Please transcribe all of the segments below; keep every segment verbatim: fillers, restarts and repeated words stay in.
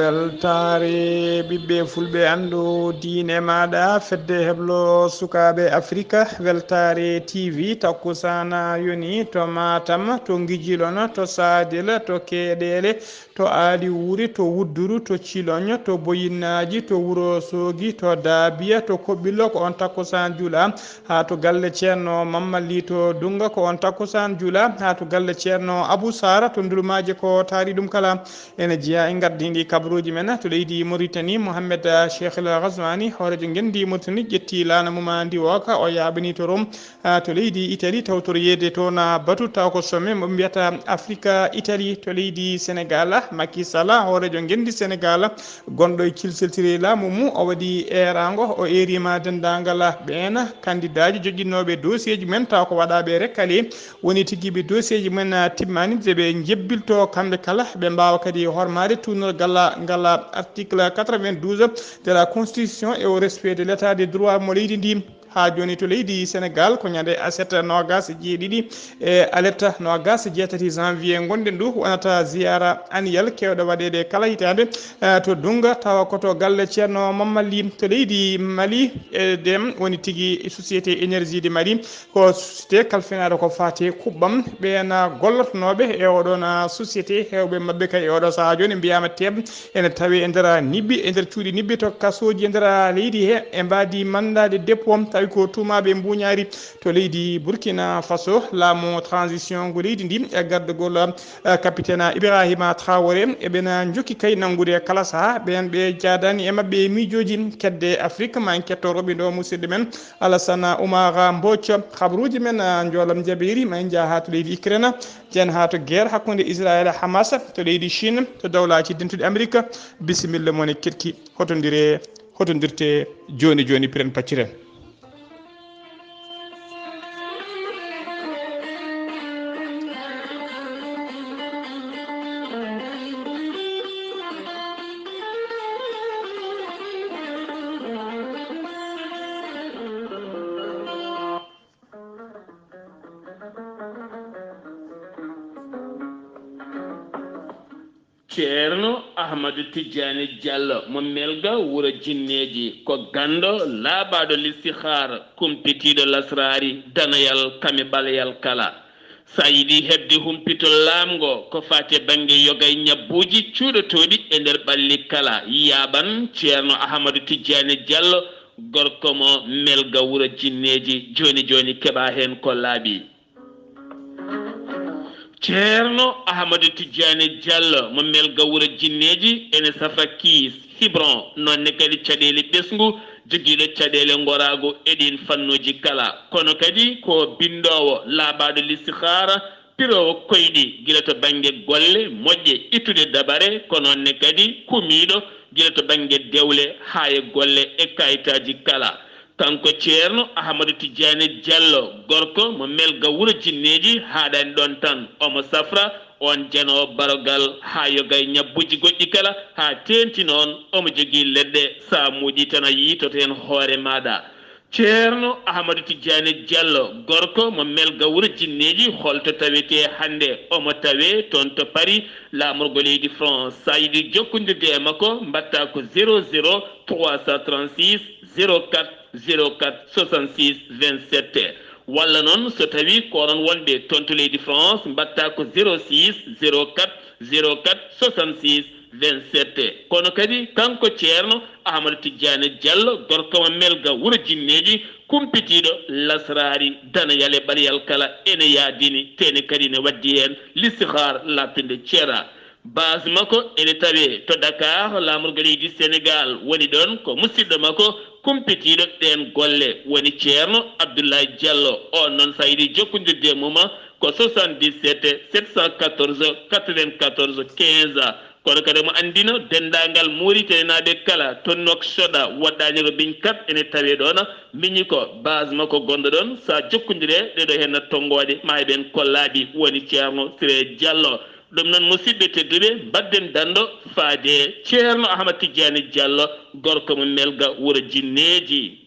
Weltaare ɓiɓɓe fulɓe, anndu diine maaɗa, fedde heblo sukaaɓe Afrika, Weltaare T V, takkusaana yoni to Matam, to Ngijilon, to Saadel, to Keeɗeele, to Aali Wuuri, to Wudduru, to Ciloñ, to Boyinnaaji, to Wuro Soogi, to Daabiya, to Koɓɓillo, ko on takkusaan juula, haa to galle Ceerno Mammali to Dunnga, ko on takkusaan juula, haa to galle Ceerno Abu Saara to Ndulmaaji, ko taari ɗum kala. Ene jeyaa e ngardiiɗi kabaruuji men to leydi Mauritanie, Mohamed Cheikh El Ghazouani, hooreejo ngenndi Mauritanie, ƴetti laana mum ndiwooka, o yaaɓani to Rome, ah, to leydi Italie, tawtoroyeede toon, ah, batu taw ko sommet mo mbiyata Afrique Italie to leydi Sénégal. Macky Sall, hooreejo ngenndi Sénégal, gonɗo e cilsiltiri laamu mum, o waɗi eeraango, o eeriima denndaangal ɓeen kandidaaji joƴƴinooɓe dossier ji men, taw ko waɗaaɓe recalé, woni tigi ɓe dossier ji men, ah, timmaani, nde ɓe njebbilto kamɓe kala, ɓe mbaawa kadi hormaade tuunirgal ngal article quatre-vingt-douze de la Constitution et au respect de l'état de droit mo leydi ndi. Haa jooni to leydi Sénégal ko ñande aset noogaas e jeeɗiɗi e alet noogaas e jeetati janvier ngonɗen ɗo, wonata ziyaara annuel keewɗo waɗeede kala hitaande, eh, to Dunnga, tawa ko to galle Ceerno Mammali to leydi Mali, e ɗem woni tigi Société Énergie du Mali, ko société kalfinaaɗo ko faati kuɓɓam. Ɓeen gollotonooɓe e oɗoon société, heewɓe maɓɓe kay e oɗo sahaa jooni mbiyaama teeb ene tawi e nder niɓɓi, e nder cuuɗi niɓɓi to kasooji e nder leydi he, e mbaadi mandat de dépôt, tawi ko tuumaaɓe mbuuñaari to leydi Burkina Faso. Laamu transition ngu leydi ndi e gardagol, eh, capitaine Ibrahima Traoré, eɓena njokki kay nanngude kala sahaa. Ɓeen ɓe jaadaani e maɓɓe e miijooji kedde Afrique, ma en ketto roɓi ɗo musidɗo men Alassane Oumar Mbodj. Habaruuji men, ah, njoolam jabeeri, ma en njah haa to leydi Ukraine, nden haa to guerre hakkunde Israël e Hamas, to leydi Chine, to Dawlaaji Dentuɗi Amerik. Bisimilla mon e keɗki, hotondire, hotondirte jooni jooni, piren pacciren. Ceerno Ahmadu Tijjaani Jallo mo Melga Wuro Jinneeji, ko ganndo laaɓaaɗo listihaara, kumpitiiɗo lasraari, danayal kame ɓaleyal kala. Saayidi heɓde humpito laamngo ko faati e bannge yoga e ñabbuuji cuuɗotooɗi e nder ɓalli kala. Yaaɓan Ceerno Ahmadu Tijjaani Jallo, gorko mo Melga Wuro Jinneeji, jooni jooni keɓa heen ko laaɓi. Ceerno Ahmadu Tijjaani Jallo mo Melga Wuro Jinneeji ene safa kiis, hibron, noon ne kadi caɗeele ɓesngu, jogiiɗo caɗeele ngoraagu e ɗiin fannuuji kala. Kono kadi ko binndoowo, laaɓaaɗo listihaara, piroowo koyɗi gila to bannge golle moƴƴe, ittude dabare, ko noon ne kadi kumiiɗo gila to bannge dewle haa e golle e kayitaaji kala. Kanko Ceerno Ahmadu Tijjaani Jallo, gorko mo Melga Wuro Jinneeji, haaɗaani ɗoon tan, omo safra oon janoowo barogal haa yoga e ñabbuuji goɗɗi kala, haa teeŋti noon omo jogii leɗɗe, so a muuƴii tan a yiytoto heen hoore maaɗa. Ceerno Ahmadu Tijjaani Jallo, gorko mo Melga Wuro Jinneeji, holto tawetee hannde? Omo tawee toon to Paris, laamorgo leydi France. So a yiɗi jokkondirde e makko, mbaɗtaa ko zéro zéro trois cent trente-six zéro quatre zéro quatre soixante-six vingt-sept. Walla noon, so tawii ko onon wonɓe toon to leydi France, mbaɗtaa ko zéro six zéro quatre zéro quatre soixante-six vingt-sept. Kono kadi, kanko Ceerno Ahmadu Tijjaani Jallo, gorko mo Melga Wuro Jinneeji, kumpitiiɗo lasraari, danayal e ɓaleyal kala, ene yaadini, te ene kadi ene waɗdi heen listihaar laaɓtunde ceera. Base makko ene tawee to Dakar, laamorgo leydi Sénégal woni ɗoon, ko musidɗo makko kumpitiiɗo ɗeen golle woni Ceerno Abdoulaye Jallo. Oon noon, so a yiɗi jokkondirde e mum, ko soixante-dix-sept sept cent quatorze quatre-vingt-quatorze quinze. Kono kadi omo anndino denndaangal Muritaninaaɓe kala to Nouakchott, woɗɗaani Robin Kat ene tawee ɗoon, miñi ko base makko gonɗo ɗoon. So a jokkondire ɗeɗo heen tonngooɗe, ma heɓen ko laaɓi, woni Ceerno Siré Jallo. Ɗum noon, musidɓe tedduɓe, mbaɗden danndo faade Ceerno Ahmad Tijjaani Jallo, gorko mo Melga Wuro Jinneeji.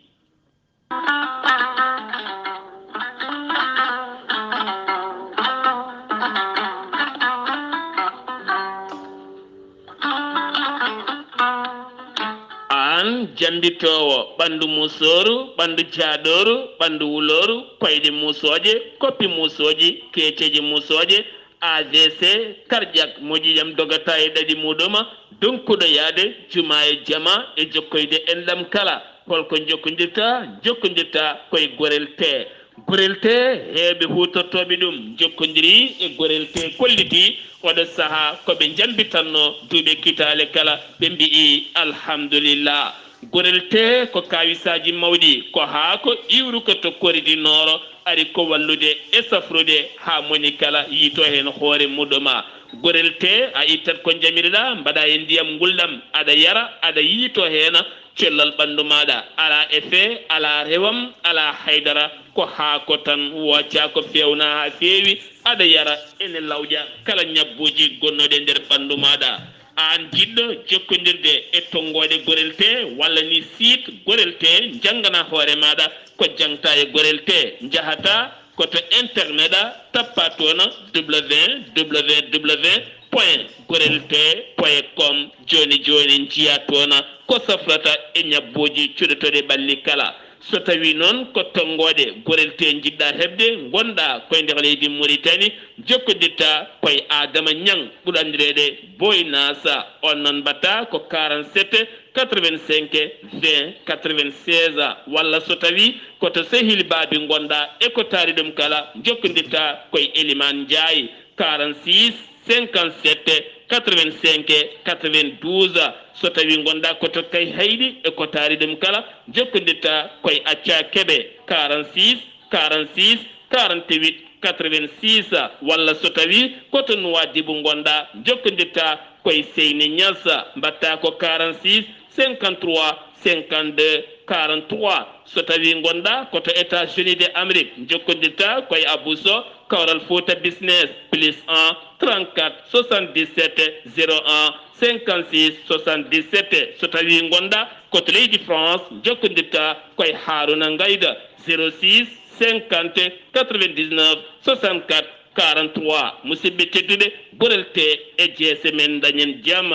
Jammbitoowo ɓanndu muusooru, ɓanndu jaaɗooru, ɓanndu wulooru, koyɗe muusooje, koppi muusooji, keeceeji muusooje, A V C, cardiaque, moƴƴi jam dogata e ɗaɗi muuɗum, donkuɗo yahde jumaa e jama e jokkoyde enɗam kala. Holko njokkondirta? Njokkondirta koye Gorel Tee. Gorel Tee, heewɓe huutortooɓe ɗum njokkondiri e Gorel Tee, kolliti oɗo sahaa ko ɓe njambitanno duuɓi kitaale kala, ɓe mbiyi alhamdulillah. Gorel Tee ko kaawisaaji mawɗi, ko haako iwruko to Kori du Nord, ari ko wallude e safrude haa moni kala yiito heen hoore muɗum. Gorel Tee, a ittat ko njamirɗa, mbaɗa e ndiyam ngulɗam, aɗa yara, aɗa yiito heen, cellal ɓanndu maaɗa, alaa effet, alaa rewam, alaa haydara, ko haako tan, wooca ko feewna haa feewi, aɗa yara, ene lawƴa kala ñabbuuji gonnooɗi e nder ɓanndu maaɗa. Aan jiɗɗo jokkondirde e tonngooɗe Gorel Tee walla ni site Gorel Tee, njanngana hoore maaɗa ko jaŋta e Gorel Tee, njahata ko to internet a, tappa toon www.gorelte.com. Jooni jooni njiya toon ko safrata e ñabbuuji cuɗotooɗi ɓalli kala. So tawii noon ko tonngooɗe Gorel Tee njiɗɗa heɓde, ngonɗa koye nder leydi Muritani, jokkondirta koye Adama Ñaŋ, ɓurɗo anndireede Boy Naasa. On noon mbaɗta ko quarante-sept quatre-vingt-cinq vingt quatre-vingt-seize, walla so tawii ko to Sehil Baabi ngonɗa e ko taari ɗum kala, njokkondirta koye Elimaan Njaay, quarante-sept cinquante-sept quatre-vingt-cinq quatre-vingt-douze. So tawii ngonɗa ko to Kayhayɗi e ko taari ɗum kala, njokkondirta koye Acca Kebe, quarante-six quarante-six quarante-huit quatre-vingt-six, walla so tawii ko to Nuwaadibu ngonɗa, njokkondirta koye Seyni Ñas, mbaɗta ko quarante-six cinquante-trois cinquante-deux quarante-trois. So tawii ngonɗa ko to États-Unis de Amérique, njokkondirta koye Abou Sow, Kawral Fouta Business, plus un trente-quatre soixante-dix-sept zéro un cinquante-six soixante-dix-sept. So tawii ngonɗa ko to leydi France, njokkondirta koye Harouna Ngaïda, zéro six cinquante quatre-vingt-dix-neuf soixante-quatre quarante-trois. Musidɓe tedduɓe, Gorel Tee e jeese men, dañen jam.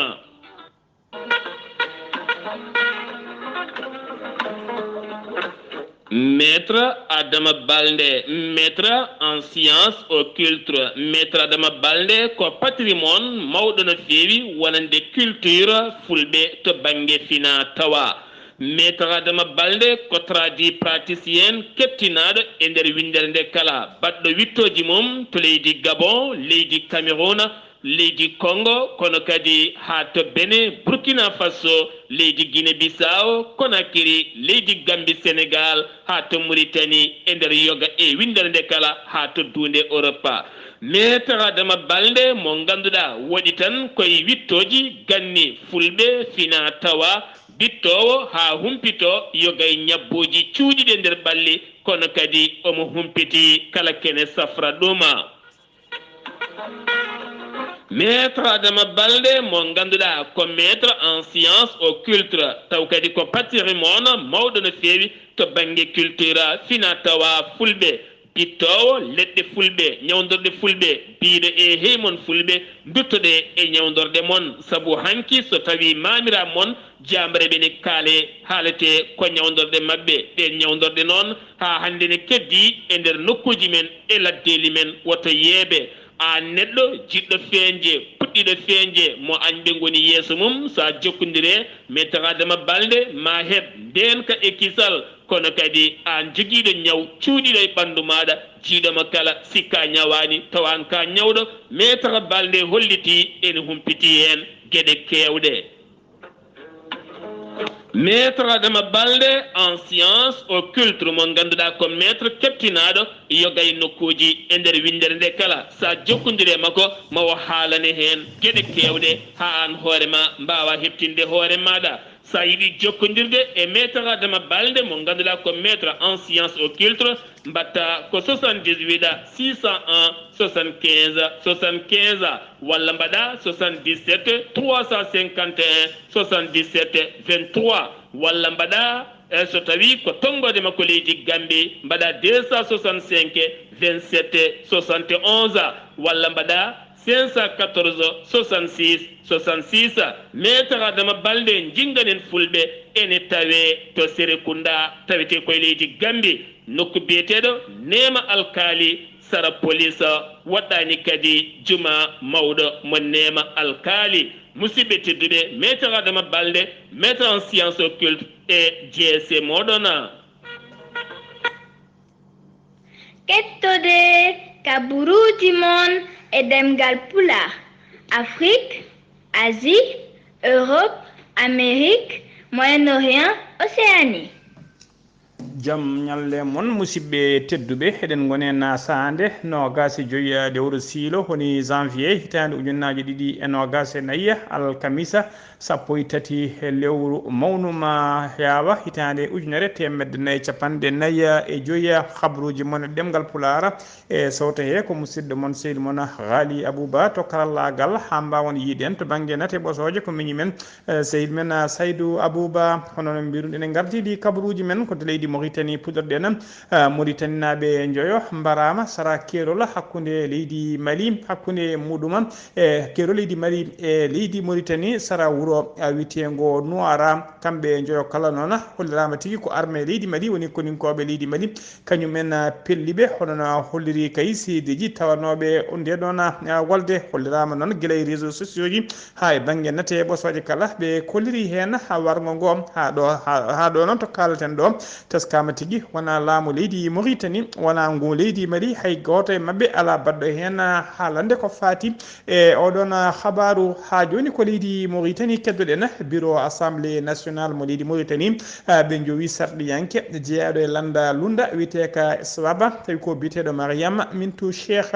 Maître Adama Balde, maître en sciences occultes. Maître Adama Balde ko patrimoine mawɗo no feewi wonande culture fulɓe to bannge fina tawa. Maître Adama Balde ko tradipraticien kettinaaɗo e nder winndere nde kala, baɗɗo wiɗtooji mum to leydi Gabon, leydi Cameroun, leydi Congo, kono kadi haa to Benin, Burkina Faso, leydi Guinée Bissau, Conakry, leydi Gambie, Sénégal, haa to Mauritanie, e nder yoga e winndere nde kala haa to duunde Europe. Maître Adama Balde mo ngannduɗaa waɗi tan koye wiɗtooji ganni fulɓe fina tawa, biɗtoowo haa humpito yoga e ñabbuuji cuuɗiiɗi e nder ɓalli, kono kadi omo humpiti kala kene safra ɗum. Maître Adama Balde mo ngannduɗaa ko maître en sciences occultes, taw kadi ko patrimoine mawɗo no feewi to bannge culture fina tawa fulɓe, biɗtoowo leɗɗe fulɓe, ñawndorɗe fulɓe, biiɗo e hey mon fulɓe, nduttoɗe e ñawndorɗe mon, sabu hanki so tawii maamira mon jaamre ɓe ne kaale, haalete ko ñawndorɗe maɓɓe. Ɗeen ñawndorɗe noon haa hannde ne keddii e nder nokkuuji men e laddeeli men, woto yeebe. Aan neɗɗo jiɗɗo feeñde, puɗɗiiɗo feeñde, mo añɓe ngoni yeeso mum, so a jokkondire Maître Adama Balde, ma heɓ ndeen ka e kisal, kono kadi aan jogiiɗo ñaw cuuɗiiɗo e ɓanndu maaɗa, jiiɗo ma kala, sikka ñawaani, tawa aan ka ñawɗo, Maître Balde hollitii ene humpitii heen geɗe keewɗe. Maître Adama Balde en sciences occultes mo ngannduɗaa ko maître keptinaaɗo yoga e nokkuuji e nder winndere nde kala. So a jokkondire makko, ma o haalane heen geɗe keewɗe haa aan hoore ma mbaawa heɓtinde hoore maaɗa. So a yiɗi jokkondirde e Maître Adama Balde mo ngannduɗaa ko maître en sciences occultes, mbaɗta ko soixante-dix-huit six cent un soixante-quinze soixante-quinze, walla mbaɗa soixante-dix-sept trois cent cinquante et un soixante-dix-sept vingt-trois, walla mbaɗa, eh, so tawii ko tonngoode makko leydi Gambie, mbaɗa deux cent soixante-cinq vingt-sept soixante et onze, walla mbaɗa cinq cent quatorze, soixante-six, soixante-six. Maître Adama Balde, Jinganen Fulɓe, ene tawe to Serekunda, tawete koye leydi Gambi, nokku biyeteeɗo Neema Alkaali, sara police. Waɗɗaani kadi juma mawɗo mo Neema Alkaali. Musidɓe tedduɓe, Maître Adama Balde, maître en sciences occultes e J S C moɗon. Kettoɗe kaburuuji mon e ɗemngal Pulaar, Afrik, Asie, Europe, Amérique, Moyen-Orient, Océanie. Jam ñalle mon, musidɓe tedduɓe. Eɗen ngoni e saande noogaas e joy lewru siilo, woni janvier, hitaande ujunnaaje ɗiɗi e noogaas e nayi, alkamisa, sappo e tati lewru mawnuma yaawa, hitaande ujunere teemedde nayi e capanɗe nayi e joy. Habruuji mon e ɗemngal Pulaar e sowto he ko musidɗo mon, sehil mon Haali Abuba to karallaagal, haa mbaawon yiiden to bannge nate ɓosooje ko miñi men, eh, sehil men, ah, Saydu Abuba. Hono no mbiruɗen, en ngardiiɗi kabaruuji men ko to leydi Mauritanie puɗɗorɗen. Ah, Mauritanie naaɓe njoyo mbaraama sara keerol hakkunde leydi Mali, hakkunde muɗuma e keerol leydi Mali e leydi Mauritanie, sara wuro, ah, wiyeteengo Nuwara. Kamɓe njoyo kala noon holliraama tigi ko armée leydi Mali, woni koninkooɓe leydi Mali, kañum en, ah, pelli ɓe, hono no holliri kay seedeeji tawanooɓe nde ɗoon, ah, wolde. Holliraama noon gila e réseaux sociaux ji haa e bannge nate ɓosooje kala, ɓe kolliri heen haa warngo ngo, haa ɗo, haa, haa ɗo noon to kaalaten ɗo, teskaama tigi wonaa laamu leydi Mauritanie, wonaa ngu leydi Mali, hay gooto e maɓɓe alaa baɗɗo heen, ah, haalande ko faati e oɗon, ah, habaaru. Haa jooni ko leydi Mauritanie keddoɗen, bureau Assemblée nationale mo leydi Mauritanie, ah, ɓe njowi sarɗiyanke jeyaaɗo e lannda lunda wiyeteeka Swaba, tawi ko biyeteeɗo Mariam Mintou Cheikh.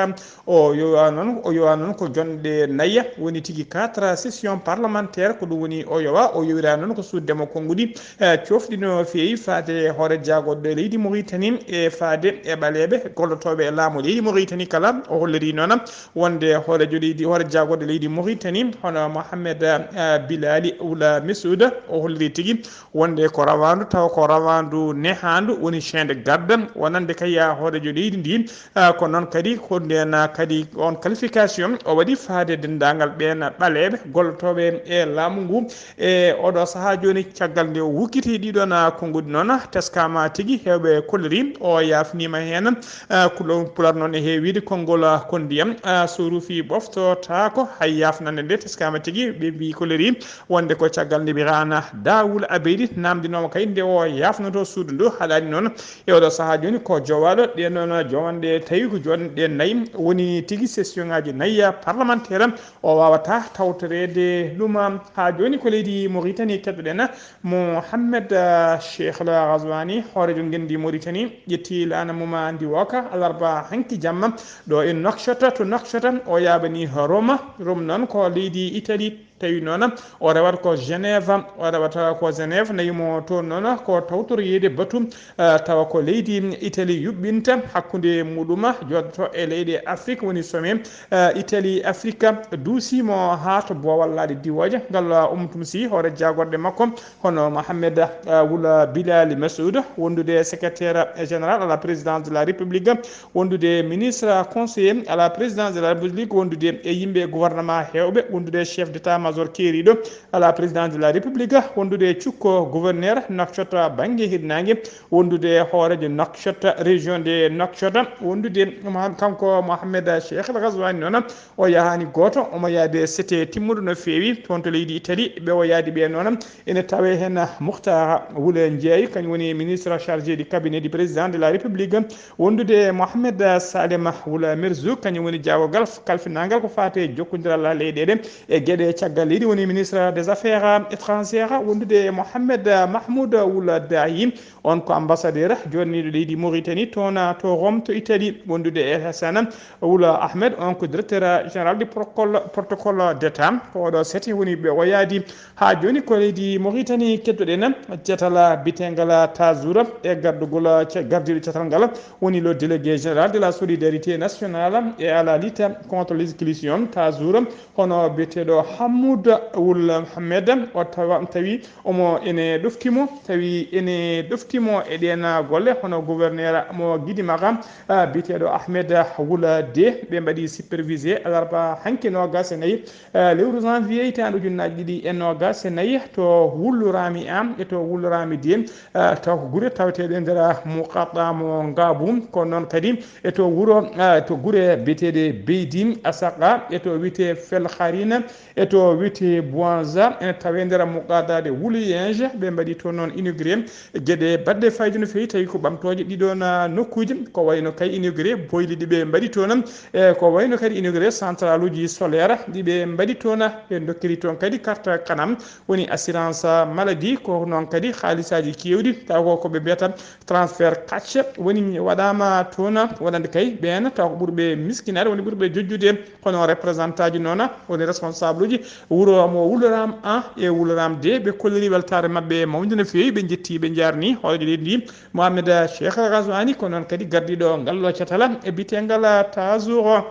O yowa noon, o yowa noon ko jonɗe nayi, woni tigi quatre session parlementaire, ko ɗum woni o yowa. O yowira noon ko suuddemo konnguɗi, eh, coofɗi no feewi faade hoore jaagorɗo leydi Mauritanie e faade e ɓaleeɓe gollotooɓe e laamu leydi Mauritanie kala. O holliri noon wonde hooreejo leydi, hoore jaagorɗo leydi Mauritanie, hono Mohamed, eh, Bilali Oula Messoud, o holliri tigi wonde ko rawaandu, tawa ko rawaandu nehaandu, woni chaîne de garde, wonande kay hooreejo leydi ndi. Ah, ko noon kadi, ko ndeen, ah, kadi on qualification o waɗi faade denndaangal ɓeen ɓaleeɓe gollotooɓe e laamu ngu. E oɗo sahaa jooni, caggal nde o wukkitii ɗiɗon, ah, konnguɗi noon, teskaama tigi heewɓe kolliri o yaafniima heen. Ah, kulo-, Pular noon e heewiide konngol, ah, ko ndiyam, ah, so rufi ɓoftotaako. Hay yaafnande nde teskaama tigi, ɓe mbii kolliri wonde ko caggal nde Birana Dawul Abeydi naamndinooma kay nde o yaafnotoo suudu ndu. Haɗaani noon e oɗo sahaa jooni ko jowaaɗo ɗeen noon jowanɗe, tawi ko jowanɗe nayi woni tigi session ŋaaji nayi parlementaire. O waawataa tawtoreede ɗum. Haa jooni ko leydi Mauritanie keddoɗen Mohamed, ah, Cheikh El Ghazouani, hooreejo ngenndi Mauritanie, ƴetti laana mum ndiwooka alarba hanki jamma ɗo e Nouakchott. To Nouakchott o yaaɓani Roma. Rome noon ko leydi Italie. Tawi noon o rewata ko Genève, o rewata ko Genève, nawi mo toon noon ko tawtoroyeede batu, eh, tawa ko leydi Italie yuɓɓinta hakkunde muɗum jooɗoto e leyɗe Afrique, woni sommet, eh, Italie Afrique, duusiimo haa to boowal laaɗe diwooje. Ngal umtum si hoore jaagorɗe makko hono Mohamed, eh, Wula Bilali Massoud, wondude secrétaire général à la présidence de la République, wondude ministre conseiller à la présidence de la République, wondude e yimɓe gouvernement heewɓe, wondude chef d'état-major keeriiɗo à la présidence de la République, wondude cukko gouverneur Nouakchott bannge hirnaange, wondude hooreejo Nouakchott, région de Nouakchott, wondude Moha-, kanko Mohamed Cheikh El Ghazouani noon, o yahaani gooto, omo yaade sete timmuɗo no feewi toon to leydi Italie. Ɓe o yaadi ɓe noon, ene tawee heen Mouhtara Wule Ndiaye, kañum woni ministre chargé du cabinet du président de la République, wondude Mohamed Salem Wula Merzouk, kañum woni jaagogal kalfinaangal ko faati e jokkondiral leyɗeele e geɗe caggal leydi, woni ministre des affaires étrangères, wondude Mohamed Mahmoud Wula Dahi, on ko ambassadeur joɗaniiɗo leydi Mauritanie toon to Rome to Italie, wondude e Hassan Wula Ahmed, on ko directeur général du protocole, protocole d'État. Ko oɗo sete woni ɓe o yaadi. Haa jooni ko leydi Mauritanie keddoɗen, catal bitengal Tazoura e gardugol ca-, gardiiɗo catal ngal, woni le délégué général de la solidarité nationale et à la lutte contre l'exclusion, Tazoura, hono biyeteeɗo Ham Mahmoud Wul Mohammed, o tawa, tawi omo ene ɗofti mo, tawi ene ɗofti mo e ɗeen golle, hono gouverneur mo Gidimaka, ah, biyeteeɗo Ahmed Wul De. Ɓe mbaɗi supervisé alarba hanki noogas e nayi, ah, lewru janvier hitaande ujunnaaji ɗiɗi e noogas e nayi to Wul Rami A e to Wul Rami D, ah, taw ko gure taweteeɗe nder muqatta mo Ngabu, ko noon kadi e to wuro, ah, to gure biyeteeɗe Beydi Asaka, e to wiyetee Fel Harina, e to wiyetee Bouanza, ene tawee nder muqaddade Wuliyinge. Ɓe mbaɗi toon noon inauguré geɗe baɗɗe fayida no feewi, tawi ko ɓamtooje ɗiɗo na nokkuuji, ko wayno kay inauguré boyli ɗi ɓe mbaɗi toon, e ko wayno kadi inauguré centraluuji solaire ɗi ɓe mbaɗi toon. Ɓe ndokkiri toon kadi carte kanam, woni assurance maladie, ko noon kadi haalisaaji keewɗi, taw ko ko ɓe mbiyata transfert cash, woni waɗaama toon, wonande kay ɓeen taw ko ɓurɓe miskinaade, woni ɓurɓe jojjude. Kono représentant ji noon, woni responsable uji wuro mo Wul Rami A e Wul Rami D, ɓe kolliri weltaare maɓɓe mawnde no feewi, ɓe njetti, ɓe njaarni hooreejo leydi ndi, Mohamed Cheikh Ghazouani, ko noon kadi gardiiɗo ngal ɗo catal e biyeteengal Tazour.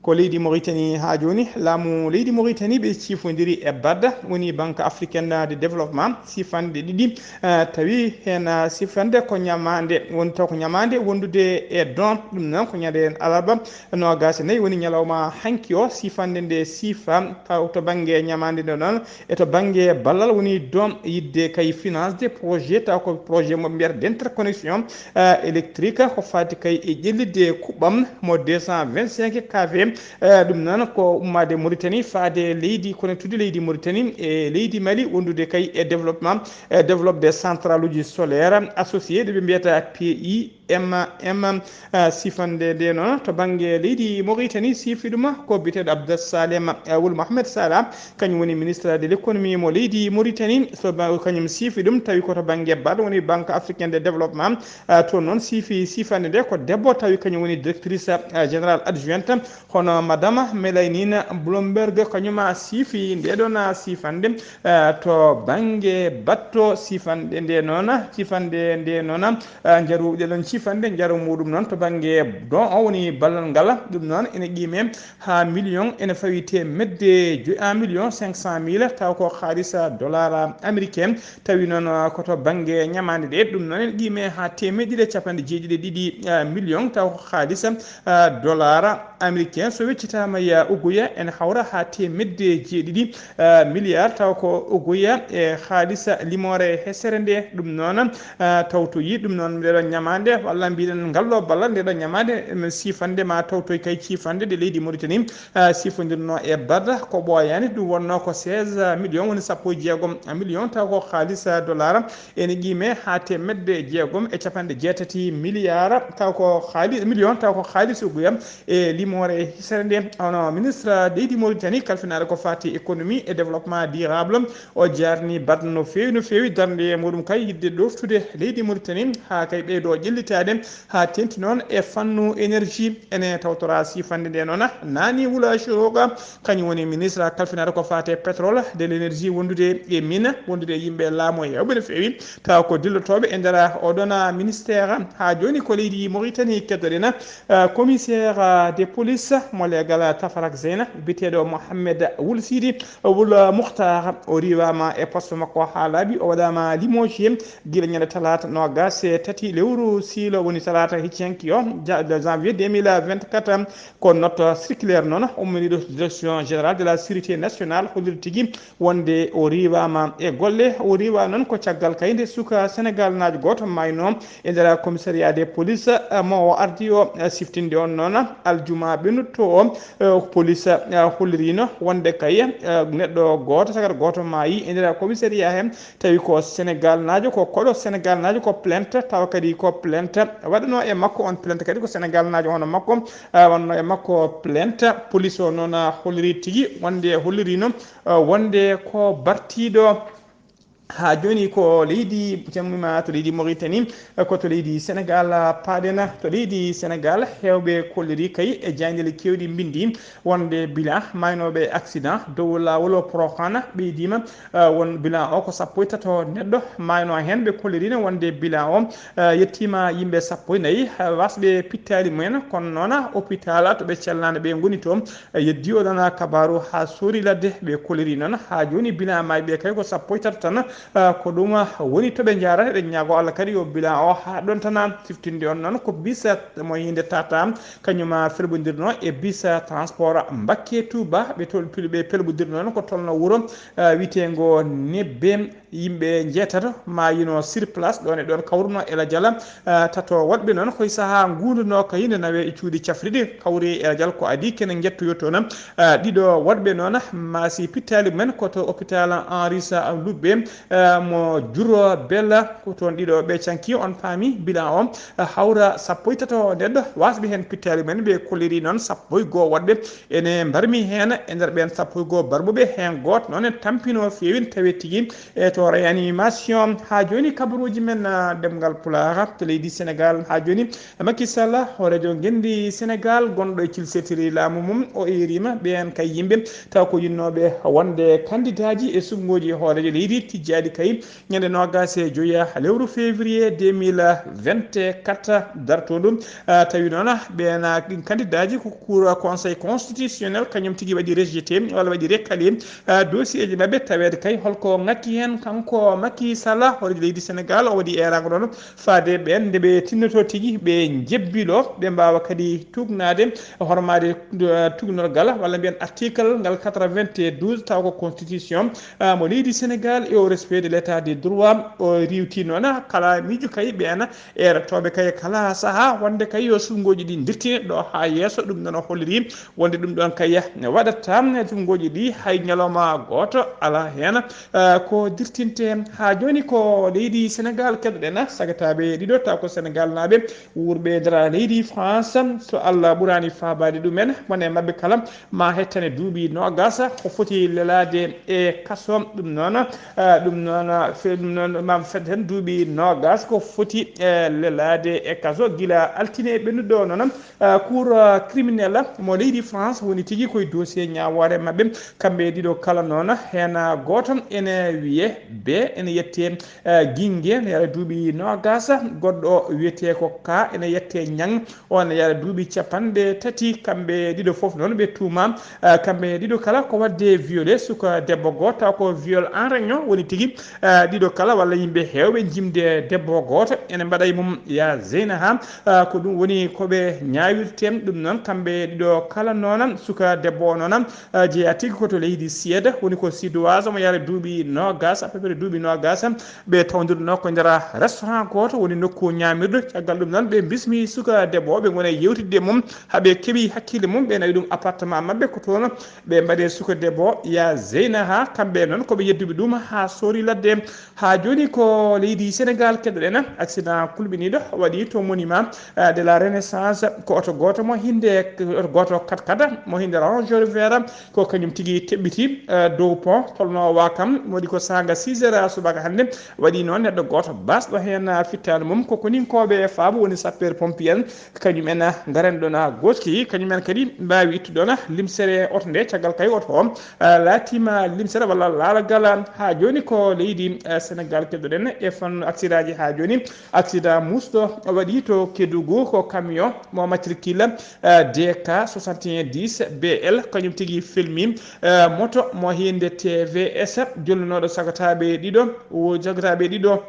Ko leydi Mauritanie haa jooni, laamu leydi Mauritanie ɓe ciifondiri e BAD, woni Banque Africaine de Développement, siifande ɗiɗi, eh, tawi heen, eh, siifande ko ñamaande, woni taw ko ñamaande wondude e don, ɗum noon ko ñande alarba, noogas e nayi woni ñalawma hanki o, siifande nde siifa, taw to bannge ñamaande nde noon, e to bannge ballal woni don yiɗde kay finance de projet, taw ko projet mo ɓe mbiyata d'interconnexion, eh, électrique, ko faati kay e ƴellitde kuɓɓam mo deux cent vingt-cinq K V, eh, ɗum noon ko ummaade Mauritanie faade leydi, connectude leydi Mauritanie e leydi Mali, wondude kay e développement, eh, développe des centraluuji solaire associé ɗo ɓe mbiyata P I M M, eh, siifande nde noon to bannge leydi Mauritanie, siifi ɗum ko biyeteeɗo Abdou Salem, eh, Wul Mohamed Salah, kañum woni ministre de l'économie mo leydi Mauritanie, so ba-, kañum siifi ɗum, tawi ko to bannge BAD, woni Banque Africaine de Développement, eh, toon noon siifi siifande nde ko debbo, tawi kañum woni directrice, eh, générale adjointe, hono Madame Melaynine Bloomberg, kañum a siifi nde ɗon siifande, eh, to bannge batto siifande nde noon, siifande nde noon, eh, njaru, ɗe ɗon siifande njaru muɗum noon to bannge don o woni ballal ngal, ɗum noon ene qiime haa million, ene fawi teemedde joy, un million cinq cent mille, taw ko haalisa dollar américain, tawi noon, ah, ko to bannge ñamaande ɗe, ɗum noon ene qiime haa teemedde ɗiɗi e capanɗe jeeɗiɗi e ɗiɗi, ah, million, taw ko haalisa, ah, dollar américain. So weccitaama ya uguya, ene hawra haa teemedde jeeɗiɗi, ah, milliard, taw ko uguya e haalisa limoore hesere nde, ɗum noon, ah, tawtoyi, ɗum noon nde ɗon ñamaande, walla mbiɗen ngal ɗo ballal nde ɗon ñamaande, men siifande ma tawtoy kay ciifande ɗe leydi Mauritanie, ah, siifondirno e BAD, ko ɓooyaani, ɗum wonno ko seize million, woni sappo e jeegom million, taw ko haalis dollar, ene qiime haa teemedde jeegom e capanɗe jeetati milliard, taw ko haalis, million, taw ko haalis uguya e limoore hisere nde. Hono ministre leydi Mauritanie kalfinaare ko faati économie et développement durable, o jarni BAD no feewi, no feewi, darnde muɗum kay yiɗde ɗoftude leydi Mauritanie haa kay ɓeydo ƴellitaade, haa teeŋti noon e fannu énergie. Ene tawtora siifande nde noon, Nani Wula Shoroga, kañum woni ministre kalfinaɗo ko faate pétrole, de l'énergie, wondude e mine, wondude e yimɓe laamu e heewɓe no feewi, tawa ko dillotooɓe e nder oɗon ministère. Haa jooni ko leydi Mauritanie keddoɗen, eh, commissaire de police mo leegal Tafarak Zeyna, biyeteeɗo Mohamed Wul Sidi Wul Mukhtar, o riiwaama e poste makko haa laaɓi, o waɗaama limogé gila ñande talaata noogas e tati lewru siilo, woni talaata hecci hanki o, ja-, de janvier deux mille vingt-quatre. Ko note circulaire noon umminiiɗo direction générale de la sécurité nationale holliri tigi wonde o riiwaama e golle. O riiwa noon ko caggal kay nde suka Senegal naajo gooto maayno e nder commissariat de police, eh, mo o ardi o, eh, siftinde on noon aljuma ɓennutto o, eh, police, eh, hollirino wonde kay, eh, neɗɗo gooto, sagar gooto maayi e nder commissariat he, tawi ko Senegal naajo, ko koɗo Senegal naajo, ko plainte, tawa kadi ko plainte waɗano e makko. On plainte kadi ko Senegal naajo hono makko, ah, wanno e makko plainte. Police o noon, ah, holliri tigi wonde, hollirino, ah, wonde ko bartiiɗo Haa jooni ko leydi, jemmima to leydi Mauritanie, ko to leydi Sénégal paaɗen. To leydi Sénégal, heewɓe kolliri kay e jaayndeele keewɗi mbinndi wonde bilan maaynooɓe accident dow laawol o Porokhane ɓeydiima. Eh, won bilan o ko sappo e tato neɗɗo maayno heen. Ɓe kolliriino wonde bilan o, eh, yettiima yimɓe sappo e nayi, eh, wasɓe pittaali mumen, kono noon hôpital to ɓe cellanaade ɓe ngoni toon, eh, yeddii o ɗon kabaaru haa soori ladde. Ɓe kolliri noon haa jooni bilan maayɓe kay ko sappo e tato tan. Eh, ko ɗum woni to ɓe njaarata. Eɗen ñaago Allah kadi yo bilan o haa ɗon tan siftinde on noon ko bis mo hinde tata kañum felɓondirno e bis transport Mbakke Touba. Ɓe tol-, pil-, ɓe pelɓondirno noon ko tolno wuro, eh, wiyeteengo Nebbe. Yimɓe njeetato maayino sur place, ɗon e ɗon kawruno e lajal. Eh, tato waɗɓe noon koye sahaa nguunduno kay nde nawe e cuuɗi cafriɗi kawri e lajal ko adii kene njettoyo toon. Eh, ɗiɗo waɗɓe noon maasi pittaali mumen ko to hôpital Henri Sa Lubbe, eh, mo Juro Bella, ko toon ɗiɗo ɓe canki. On paami bilan o, eh, hawra sappo e tato neɗɗo wasɓe heen pittaali mumen. Ɓe kolliri noon sappo e goo waɗɓe ene mbarmi heen. E nder ɓeen sappo e goo barmuɓe, heen gooto noon en tampino feewin tawi tigi e to réanimation. Haa jooni kabaruuji men, ah, ɗemngal Pulaar to leydi Sénégal. Haa jooni Macky Sall, hooreejo ngenndi Sénégal, gonɗo e cilsetiri laamu mum, o eeriima ɓeen kay yimɓe taw ko yinnooɓe wonde kandidaaji e suɓngooji hooreejo leydi tijjaaɗi kay ñande noogaas e joya lewru février deux mille vingt-quatre dartoondu. Ah, tawi noon ɓeen, ah, kandidaaji ko Cour conseil constitutionnel kañum tigi waɗi rejeté walla waɗi recalé, ah, dossier ji maɓɓe taweede kay holko ngakki heen. Kanko Macky Sall, hooreejo leydi Sénégal, o waɗi eeraango ɗoon faade ɓeen nde ɓe tinnoto tigi ɓe njebbilo, ɓe mbaawa kadi tuugnaade, hormaade, eh, tuugnorgal walla mbiyen article ngal quatre-vingt-douze taw ko constitution, ah, mo leydi Sénégal e au respect de l'état de droit. O riiwti noon kala miijo kay ɓeen eerotooɓe kay kala sahaa wonde kay yo suɓngooji ɗi ndirtine ɗo haa yeeso. Ɗum noon o holliri wonde ɗum ɗoon kay waɗata suɓngooji ɗi hay ñalawma gooto alaa heen, eh, ko dirtinte. Haa jooni ko leydi Sénégal keɗoɗen, sagataaɓe ɗiɗo taw ko Sénégal naaɓe wuurɓe e nder leydi France. So Allah ɓuraani faabaade ɗumen, mone maɓɓe kala ma hettane duuɓi noogaas ko foti lelaade e kaso. Ɗum noon, eh, ɗum noon, fe-, ɗum noon ma fed heen duuɓi noogaas ko foti, eh, lelaade e kaso. Gila altine ɓennuɗo noon, eh, cour, eh, criminel mo leydi France woni tigi koye dossier ñaawoore maɓɓe. Kamɓe ɗiɗo kala noon, heen gooto ene wiye B, ene yette, eh, Ginge, ene yara duuɓi noogaas. Goɗɗo o wiyetee ko Ka, ene yette Ñang, o ene yara duuɓi capanɗe tati. Kamɓe ɗiɗo fof noon ɓe tuuma, eh, kamɓe ɗiɗo kala ko waɗde violé suka debbo gooto, taw ko viol en réunion woni tigi. Eh, ɗiɗo kala walla yimɓe heewɓe jimde debbo gooto ene mbaɗa e mum ya Zeyna ha, eh, ko ɗum woni ko ɓe ñaawirte. Ɗum noon kamɓe ɗiɗo kala noon, suka debbo o noon, eh, jeeya tigi ko to leydi Suède, woni ko Suédoise, omo yara duuɓi noogaas, à peu près duuɓi noogaas. Ɓe tawdirno ko nder restaurant gooto, woni nokku ñaamirɗo. Caggal ɗum noon, ɓe mbismi suka debbo o, ɓe ngoni e yewtidde e mum, haa ɓe keɓi hakkille mum, ɓe nawi ɗum appartement maɓɓe, ko toon ɓe mbaɗe suka debbo o, ya Zeyna ha. Kamɓe noon, ko ɓe yedduɓe ɗum haa soori ladde. Haa jooni ko leydi Sénégal keɗoɗen, accident kulɓiniiɗo waɗi to monument, eh, de la Renaissance, ko oto gooto mo hinde, oto gooto kat kat mo hinde Range Rover, ko kañum tigi teɓɓiti, eh, dow pont tolno Wakam, waɗi ko saanga six heures subaka hannde. Waɗi noon neɗɗo gooto basɗo heen, ah, fittaandu mum. Ko koninkooɓe e faabo woni sapeur pompier en, kañum en, ah, ngaren ɗoon, ah, gooski, kañum en kadi mbaawi ittude ɗoon, ah, limsere oto nde, caggal kay oto o, ah, laatiima limsere walla laalagal. Haa jooni ko leydi, ah, Sénégal keɗoɗen e fannu accident ji. Haa jooni accident muusɗo waɗi to Kédougou, ko camion mo matricule, eh, D K soixante et un dix B L, kañum tigi filmi, eh, moto mo hinde T V S, jollinooɗo sagataaɓe ɗiɗo, wo-, sagataaɓe ɗiɗo,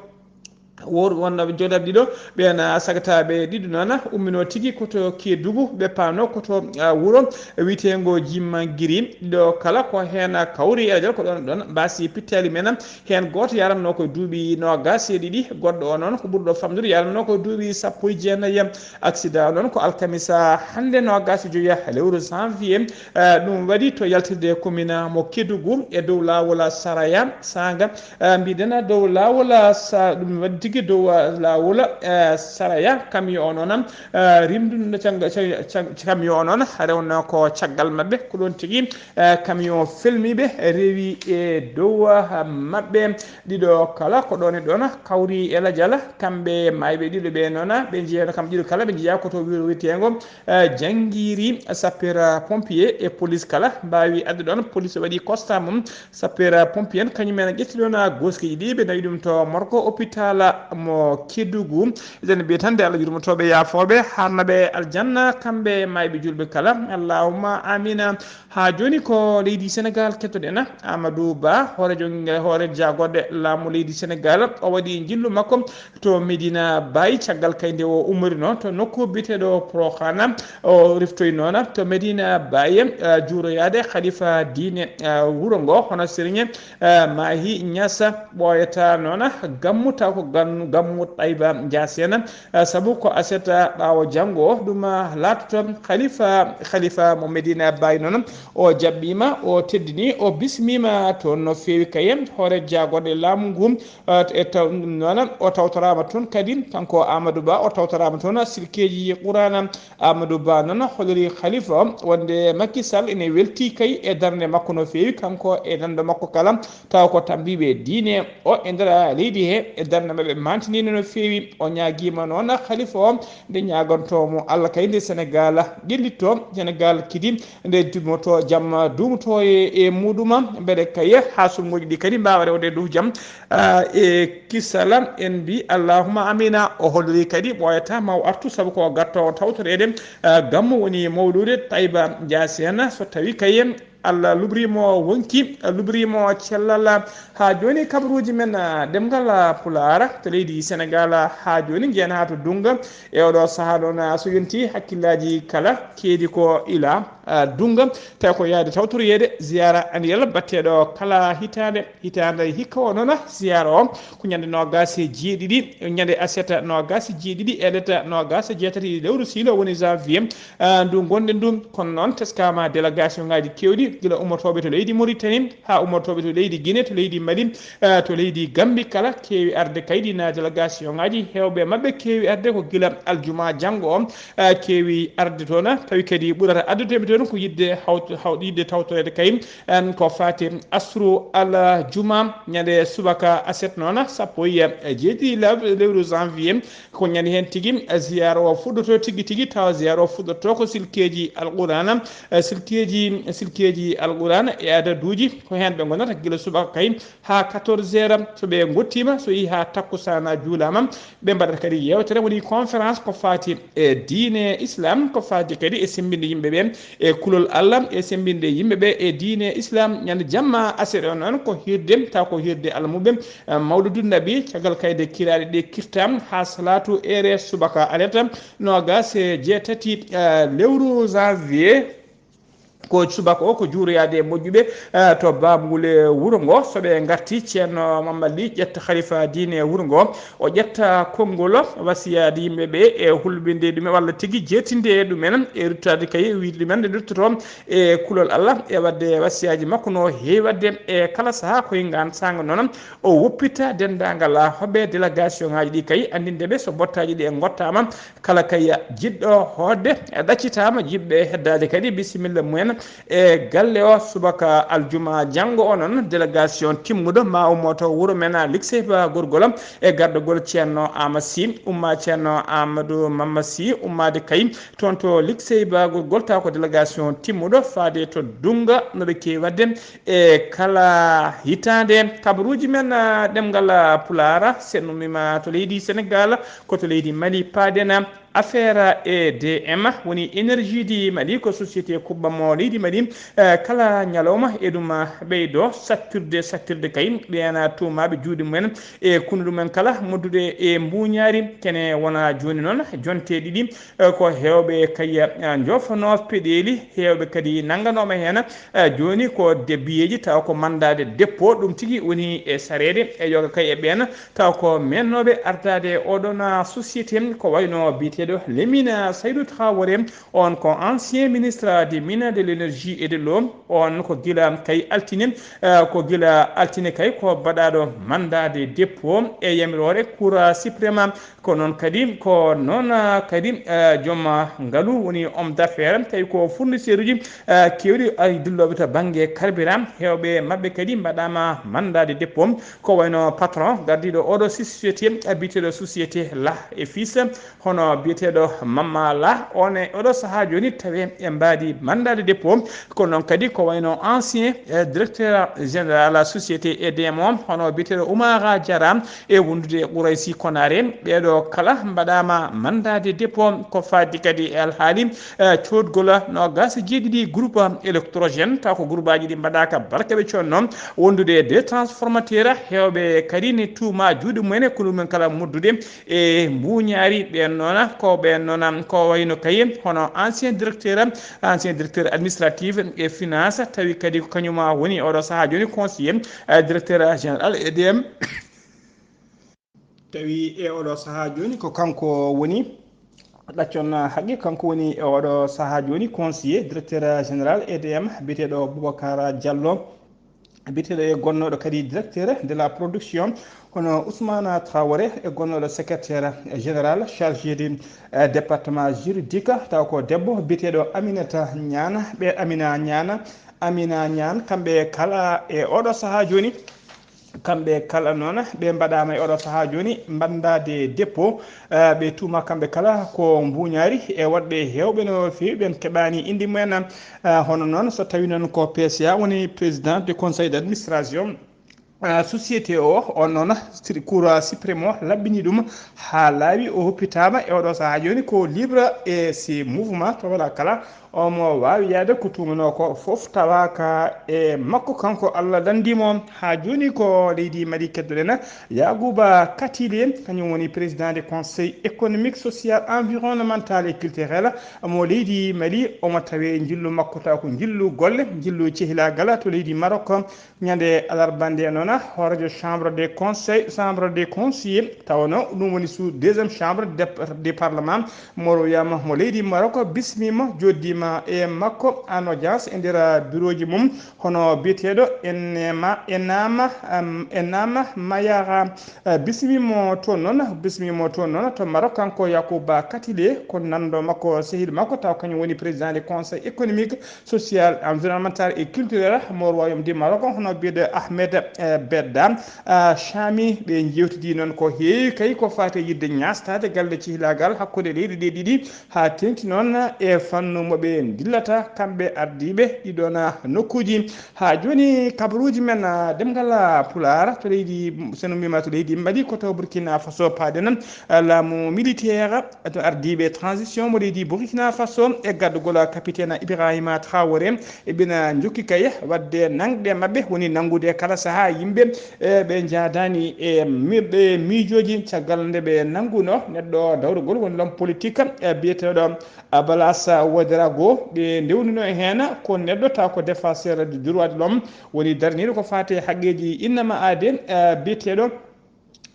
wor-, wonno jogaɓe ɗiɗo, ɓeen, ah, sagataaɓe ɗiɗo noon, ummino tigi ko to Kédougou, ɓe paano ko to, ah, wuro wiyeteengo Jimma Giri. Ɗiɗo kala ko heen kawri e radio, ko ɗoon, ɗoon mbaasi pittaali men. Heen gooto yaranno ko duuɓi noogaas e ɗiɗi, goɗɗo o noon ko ɓurɗo famɗude yaranno ko duuɓi sappo e jeenayi. Accident o noon ko alkamisa hannde noogaas e jowi lewru janvier. Eh, ɗum waɗi to yaltirde commune mo Kédougou e dow laawol Saraya Sanga. Eh, mbiɗen dow laawol sa-, ɗum waɗi Tigi dow, eh, laawol, eh, Saraya, camion o noon, eh, rimduno cagga-, cag-, cag-, camion o noon, rewno ko caggal maɓɓe, ko ɗoon tigi, eh, camion felmiiɓe rewi e dow, eh, maɓɓe. Ɗiɗo kala ko ɗoon e ɗoon kawri e lajal, kamɓe maayɓe ɗiɗo ɓe noon, ɓe njeeyano kamɓe ɗiɗo kala, ɓe njeeya ko to wuro wiyeteengo, eh, Janngiiri. Sapeur pompier e police kala mbaawi adde ɗoon, police waɗi constat mum. Sapeur pompier en, kañum en ƴetti ɗoon gooskiiji ɗi, ɓe nawi ɗum to morgo hôpital mo Kédougou. Eɗen mbiya tan nde Allah yurmotooɓe, yaafooɓe, haarnaɓe aljanna, kamɓe maayɓe julɓe kala. Allahumma amina. Haa jooni ko leydi Senegaal kettoɗen. Amadou Ba, hooreejo, hoore jaagorɗe laamu leydi Senegaal, o waɗi njillu makko to Medina Baye, caggal kay nde o ummorinoo to nokku biyeteeɗo Porokhane. O reftoyi noon to Medina Baye, eh, juuroyaade khalifa diine, eh, wuro ngo, hono Serigne, eh, Mahi Niass. Ɓooyata noon gammu taw ko gan-, gammu Tayba Ndiassène, eh, sabu ko aset ɓaawo janngo ɗum laatoto khalifa, khalifa mo Medina Baye noon. O jaɓɓiima, o teddini, o bismiima toon no feewi kay. Hoore jaagorɗe laamu ngu, eh, e taw-, noon o tawtoraama toon kadi, kanko Amadou Ba, o tawtoraama toon silkeeji Qur'aana. Amadou Ba noon holliri khalifa o wonde Macky Sall ene weltii kay e darnde makko no feewi, kanko e nanndo makko kala, taw ko tammbiiɓe diine o e nder leydi he, e darnde maɓɓe mantiniino no feewi. O ñaagiima noon khalifa o nde ñaagantoo mo Allah kay nde Senegaal ƴellitto, Senegaal kadi nde dumoto jam dumoto e, e muɗuma, mbele kay haa sulmooji ɗi kadi mbaawa rewde e dow jam, ah, e kisal. En mbi allahumma amina. O holliri kadi ɓooyata ma o artu sabu ko gatto tawtoreede, ah, gammu woni mawluude Tayba Ndiassène. So tawi kay Allah lubrimo wonki, lubrimo cellal. Haa jooni kabaruuji men, ah, ɗemngal, ah, Pulaar to leydi Senegaal, ah, haa jooni njeyanaa to Dunga. E oɗo sahaa noon, ah, so yonti hakkillaaji kala keedi ko ila, ah, Dunga, tawi ko yaade tawtoroyeede ziyaara annuel baɗteeɗo kala hitaande. Hitaande hikka o noon, ziyaara o ko ñande noogaas e jeeɗiɗi, ñande aset noogaas e jeeɗiɗi e leta noogaas e jeetati lewru siilo woni janvier, ah, ndu ngonɗen ndu. Kono noon teskaama délégation ngaaji keewɗi, gila ummotooɓe to leydi Mauritanie haa ummotooɓe to leydi Guinée, to leydi Mali, ah, to leydi Gambie kala keewi arde kaydi na délégation ngaaji, heewɓe maɓɓe keewi arde ko gila aljuma janngo o, ah, keewi arde toon. Tawi kadi ɓurata addude ɓe toon ko yiɗde hawt-, haw-, yiɗde tawtoreede kay, en ko faati asru aljuma, ñande subaka aset noon, sappo e jeeɗiɗi law-, lewru janvier, ko ñande heen tigi ziyaara o fuɗɗoto tigi tigi, tawa ziyaara o fuɗɗoto ko silkeeji Alqur'aana, eh, silkeeji, silkeeji Alqur'aana e adaduuji, ko heen ɓe ngonata gila subaka kay haa quatorze heures, so ɓe ngottiima, so yehii haa takkusaan juulaama, ɓe mbaɗata kadi yeewtere, woni conférence ko faati e diine Islam, ko faati kadi e semmbinde yimɓe ɓe e kulol Allah, e semmbinde yimɓe ɓe e diine Islam. Ñande jamma aset o noon ko hirde, taw ko hirde almuɓe, eh, Mawludu Nabi, caggal kayde kiraaɗe ɗe kirta haa salaatu ere subaka aleta, noogaas e jeetati, eh, lewru janvier. Ko subaka o ko juuroyaade e moƴƴuɓe, eh, to Bamule wuro ngo. So ɓe ngarti, Ceerno Mamad Ly ƴetta khalifa diine wuro ngo. O ƴetta konngol wasiyaaji yimɓe ɓe e hulɓinde ɗumen walla tigi jeetinde e ɗumen e ruttaade kay, wiyde ɗumen nde ruttoto e kulol Allah e waɗde wasiyaaji makko no heewi waɗde e kala sahaa. Ko e ngaan saanga noon o woppita denndaangal hoɓɓe délégation ngaaji ɗi kay, anndinde ɓe so bottaaji ɗi e ngottaama, kala kay jiɗɗo hootde ɗaccitaama, jiɗɓe heddaade kadi bisimilla mumen e galle o. Subaka aljuma janngo o noon, délégation timmuɗo ma ummoto wuro men Likseyba Gorgol e gardagol Ceerno Ama Sy, umma Ceerno Amadou Mamma Sy, ummaade kay toon to Likseyba Gorgol, taw ko délégation timmuɗo faade to Dunga no ɓe keewi waɗde e kala hitaande. Kabaruuji men, ah, ɗemngal, ah, Pulaar, sen ummiima to leydi Senegaal, ko to leydi Mali paaɗen. Affaire E D M woni énergie du Mali, ko société kuɓɓamo leydi Mali, eh, kala ñalawma eɗum ɓeydo sattirde, sattirde kay. Ɓeen tuumaaɓe juuɗe mumen e kunnuɗe mumen kala moddude e mbuuñaari. Kene wona jooni noon jonte ɗiɗi, eh, ko heewɓe kay, eh, njoofanoo peɗeeli, heewɓe kadi nannganoo ma heen. Eh, jooni ko de biyeeji taw ko mandat de dépôt, ɗum tigi woni e sareede e yoga kay e ɓeen taw ko meennooɓe ardaade e oɗon, ah, société ko wayno biyetee Ɓeɗo Lemina Saydou Traoré, on ko ancien ministre des mines, de l'énergie et de l'eau. On ko gila kay altine, eh, ko gila altine kay ko baɗaɗo mandat de dépôt e yamiroore Cour suprême. Ko noon kadi, ko noon, eh, kadi, eh, joom, eh, ngalu woni homme d'affaires, tawi ko fournisseur uji, eh, keewɗi ay dilloɓe to banggue carburant. Hewɓe mabɓe kadi mbaɗama mandat de dépôt. Ko wayno patron gardiɗo oɗo société, eh, biyeteɗo Société La et Fils, hono biyeteɗo Mamma La, on e oɗo saaha joni tawi e mbaadi mandat de dépôt. Ko noon kadi ko wayno ancien, eh, directeur général société E D M o, hono biyeteɗo Oumara Diarra, e wondude Qouraysi Konaré. Ɓeɗo kala mbaɗama mandat de dépôt ko fadde kadi e alhaali, eh, codgol nogas e jeeɗiɗi groupe électrogène, taw ko groupe aji ɗi mbaɗaka barka ɓe conno, wondude deux transformateurs, hewɓe kadi ne tuuma juuɗe mumen e kulu mumen kala moddude e mbuñaari. Ɓen noona, ko ɓen noona, ko wayno kay hono ancien directeur, ancien directeur administratif et finance, tawi kadi ko kañuma woni oɗo saaha joni conseiller, eh, directeur général E D M. Tawi e oɗo saaha joni ko kanko woni, ɗaccon haqqe, kanko woni e oɗo saaha joni conseiller directeur général E D M, biyeteɗo Boubacar Diallo. Biyeteɗo e gonnoɗo kadi directeur de la production, hono Ousmane Traoré, e gonnoɗo secrétaire général chargé de, eh, département juridique, taw ko debbo biyeteɗo Aminata Niane. Ɓe Amina Niane, Amina Niane, kamɓe kala e oɗo saaha joni, kamɓe kala noon ɓe mbaɗama e oɗo saaha joni mandat de dépôt. Eh, ɓe tuuma kamɓe kala ko mbuñaari e waɗɓe hewɓe no feewi, ɓen keɓani indi mumen. Eh, hono noon so tawi noon ko P C A woni président du conseil d'administration, ah, société o, on noon, Cour suprême o laɓɓini ɗum haa laaɓi, o hoppitaama e oɗo sahaa jooni ko libre e si mouvement to wala kala, omo waawi yaade ko tuumanoo ko fof tawaaka e makko, kanko Allah lanndii mo. Haa jooni ko leydi Mali keddoɗen, Yacouba Katile, kañum woni président du conseil économique, social, environnemental et culturel mo leydi Mali, omo tawee njillu makko taw ko njillu golle, njillu cehilaagal to leydi Maroc. Ñande alarba nde noon, hooreejo chambre des conseils, chambre des conseillers, tawa no ɗum woni sous deuxième chambre de, de parlement, mo wiyama mo leydi Maroc, bismima, joddima e makko en audience e nder bureau ji mum, hono biyeteɗo Enema, Enama, em, Enama Mayara, eh, bismimo toon noon, bismimo toon noon to Maroc, kanko Yacouba Katile, ko nanndo makko, sehil makko, taw kañum woni président du conseil économique, social, environnemental et culturel mo royaume du Maroc, hono biyeɗo Ahmed, eh, Bedda, ah, Chami. Ɓe jewtidi noon ko heewi kay ko fati e yidde ñastaade galle cehilaagal hakkunde leyɗe ɗe ɗiɗi, haa teŋti noon e fannu mo ɓe ndillata kamɓe ardiiɓe ɗiɗon nokkuuji. Haa jooni kabaruuji men, ah, ɗemngal Pulaar to leydi, so no mbiyma to leydi Mali, ko to Burkina Faso paaɗen, ah, laamu militaire to ardiiɓe transition mo leydi Burkina Faso e gaddugol capitaine Ibrahima Traoré, eɓena njokki kay waɗde nangɗe maɓɓe, woni nanngude kala sahaa yimɓe, e ɓe njaadaani e mi-, ɓe miijooji, caggal nde ɓe nannguno neɗɗo dawrugol, woni l'homme politique, e biyeteeɗo Abalas Ouedraogo. Ɓe ndewnuno heen ko neɗɗo taw ko défenseur du droit de l'homme, woni darniiɗo ko faati e haqqeeji innama aade, e biyeteeɗo